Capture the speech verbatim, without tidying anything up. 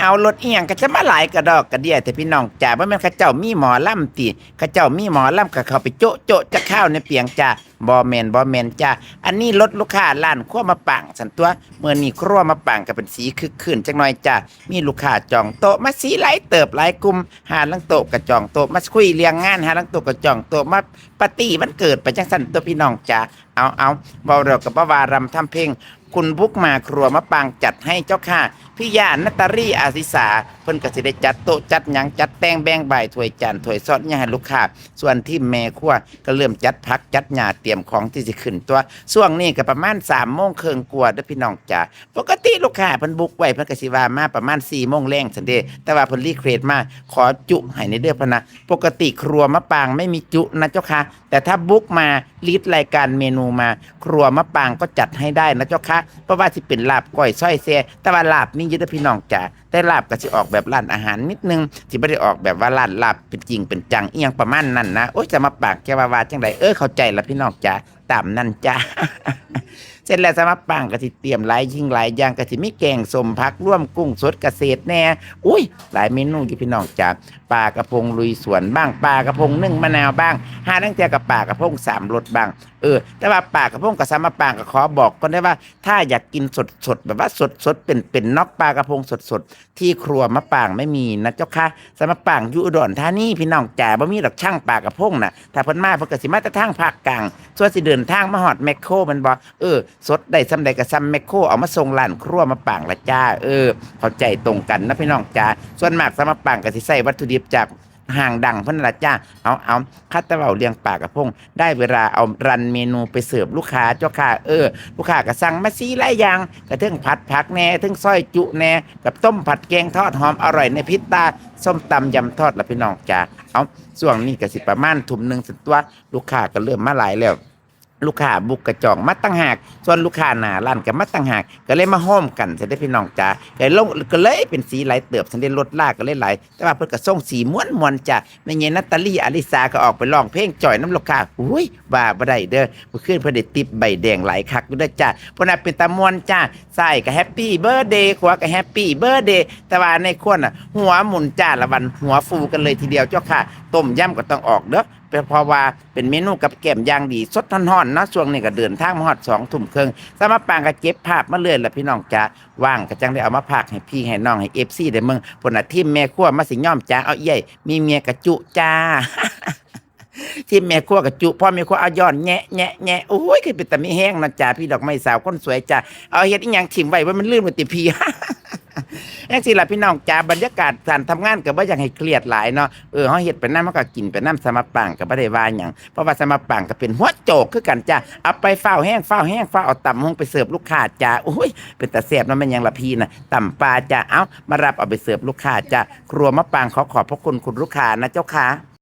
เอารถอีหยังก็จะมาหลายกระดอกกระเดี้ยแท้พี่น้องจ๋า บ่แม่นเขาเจ้ามีหมอลำติ เขาเจ้ามีหมอลำก็เข้าไปโจ๊ะโจ๊ะจักคราวในเปียงจ้า บ่แม่น บ่แม่นจ้า อันนี้รถลูกค้าร้านครัวมะปางซั่นตั๊ว มื้อนี้ครัวมะปางก็เป็นสีคึกคื้นจักหน่อยจ้า มีลูกค้าจองโต๊ะมาสีหลายเติบหลายกลุ่ม หาลางโต๊ะก็จองโต๊ะมาคุยเรื่องงาน หาลางโต๊ะก็จองโต๊ะมาปาร์ตี้วันเกิดไปจั่งซั้นตั๊วพี่น้องจ๋า เอา เอา เว้าแล้วก็บ่ว่าร่ำทำเพลง คุณบุ๊กมาครัวมะปางจัดให้เจ้าค่ะ พี่ย่านาตารีอาริสา เพิ่นก็สิได้จัดโต๊ะจัดหยัง จัดแต่งแบ่งใบถ้วยจานถ้วยซ้อนหยังให้ลูกค้า ส่วนทีมแม่ครัวก็เริ่มจัดผักจัดหญ้าเตรียมของที่สิขึ้นตั๊ว ช่วงนี้ก็ประมาณสามโมงครึ่งกว่าเด้อพี่น้องจ๋า ปกติลูกค้าเพิ่นบุ๊กไว้เพิ่นก็สิว่ามาประมาณสี่โมงแลงซั้นเด้ แต่ว่าเพิ่นรีเควสต์มา ขอจุให้ในเด้อพะนะ ปกติครัวมะปางไม่มีจุนะเจ้าค่ะ แต่ถ้าบุ๊กมา ลิสต์รายการเมนูมา ครัวมะปางก็จัดให้ได้นะเจ้าค่ะ เพราะว่าสิเป็นลาบก้อยซอยแซ่ แต่ว่าลาบมีอยู่เด้อพี่น้องจ๋า แต่ลาบก็สิออกแบบร้านอาหารนิดนึง สิบ่ได้ออกแบบว่าร้านลาบเป็นจริงเป็นจังอีหยังประมาณนั้นนะ โอ๊ย จะมาปากแค่ว่าว่าจั่งใด เออ เข้าใจละพี่น้องจ๋า ตามนั้นจ้า เสร็จแล้วสำหรับปางก็สิเตรียมหลายสิ่งหลายอย่าง ก็สิมีแกงส้มผักรวม กุ้งสดเกษตรแน่ อุ้ย หลายเมนูอยู่พี่น้องจ๋า ปลากระพงลุยสวนบ้าง ปลากระพงนึ่งมะนาวบ้าง หาลางเทื่อก็ปลากระพงสามรสบ้าง เออ แต่ว่าปลากระพงกับสำหรับปางก็ขอบอกก่อนได้ว่า ถ้าอยากกินสดๆ แบบว่าสดๆ เป็นๆ เนาะ ปลากระพงสดๆ ที่ครัวมะปางไม่มีนะเจ้าค่ะ สำหรับปางอยู่อุดรธานีพี่น้องจ๋า บ่มีดอกช่างปลากระพงน่ะ ถ้าเพิ่นมาเพิ่นก็สิมาแต่ทางภาคกลาง ส่วนสิเดินทางมาฮอดแมคโครแม่นบ่ เออ สดได้ส่ำใดก็ส่ำแมคโครเอามาส่งร้านครัวมะปางละจ้า เออ เข้าใจตรงกันนะพี่น้องจ๋า ส่วนมากสำหรับปางก็สิใช้วัตถุดิบจากห้างดังเพิ่นนั่นละจ้า เอา เอา คัดแต่เว้าเรื่องปลากระพง ได้เวลาเอารันเมนูไปเสิร์ฟลูกค้าเจ้าค่ะ เออ ลูกค้าก็สั่งมาสี่หลายอย่าง ก็เทิงผัดผักแน่ เทิงซอยจุแน่ กับต้มผัดแกงทอดหอมอร่อยในพริบตา ส้มตำยำทอดละพี่น้องจ๋า เอา ช่วงนี้ก็สิประมาณทุ่มหนึ่งซั้นตั๊ว ลูกค้าก็เริ่มมาหลายแล้ว ลูกค้าบุกกระจองมาต่างหาก ส่วนลูกค้าหน้าร้านก็มาต่างหาก ก็เลยมาโฮมกันซั้นเด้อพี่น้องจ๋า ก็เลยลง ก็เลยเป็นสีหลายเติบซั้นเด้อ รถลาก็เลยหลาย แต่ว่าเพิ่นก็ส่งสีม่วนๆจ้ะ แม่ใหญ่นาตาลีอาริสาก็ออกไปร้องเพลงจ่อยนำลูกค้า อุ้ย ว่าบ่ได้เด้อ เมื่อคืนเพิ่นได้ติปใบแดงหลายคักอยู่เด้อจ้ะ เพิ่นว่าเป็นตาม่วนจ้ะ ซ้ายก็แฮปปี้เบิร์ธเดย์ ขวาก็แฮปปี้เบิร์ธเดย์ แต่ว่าในครัวน่ะ หัวหมุนจ้าละวัน หัวฟูกันเลยทีเดียวเจ้าค่ะ ต้มยำก็ต้องออกเด้อ เพราะว่าเป็นเมนูกับแกล้มอย่างดี สดร้อนๆ เนาะ ช่วงนี้ก็เดินทางมาฮอดสองทุ่มครึ่ง สำหรับปางก็เก็บภาพมาเรื่อยล่ะพี่น้องจ๋า ว่างก็จั่งได้เอามาพากให้พี่ให้น้องให้เอฟซีได้เบิ่ง พุ่นน่ะทีมแม่ครัวมาสิยอมจ๋า เอาเอี้ย มีเมียกะจุจ้า ทีมแม่ครัวกะจุ พ่อแม่ครัวเอาย้อนแงะแงะแงะ โอ้ย คือเป็นตามีแฮงเนาะจ้า พี่ดอกไม้สาวคนสวยจ้า เอาเฮ็ดอีหยังถิ่มไว้ว่ามันลืมหมดติพี่ จั่งซี้ล่ะพี่น้องจ๋า บรรยากาศการทำงานก็บ่อยากให้เครียดหลายเนาะ เออ เฮาเฮ็ดไปนำ เฮาก็กินไปนำ สำหรับปางก็บ่ได้ว่าหยัง เพราะว่าสำหรับปางก็เป็นหัวโจกคือกันจ้า เอาไป ฟ้าวแฮง ฟ้าวแฮง ฟ้าวเอาตำบักหุ่งไปเสิร์ฟลูกค้าจ้า โอ้ย เป็นตาแซ่บเนาะ แม่นหยังล่ะพี่น่ะ ตำปลาจ้า เอ้า มารับเอาไปเสิร์ฟลูกค้าจ้า ครัวมะปางขอขอบพระคุณคุณลูกค้านะเจ้าค่ะ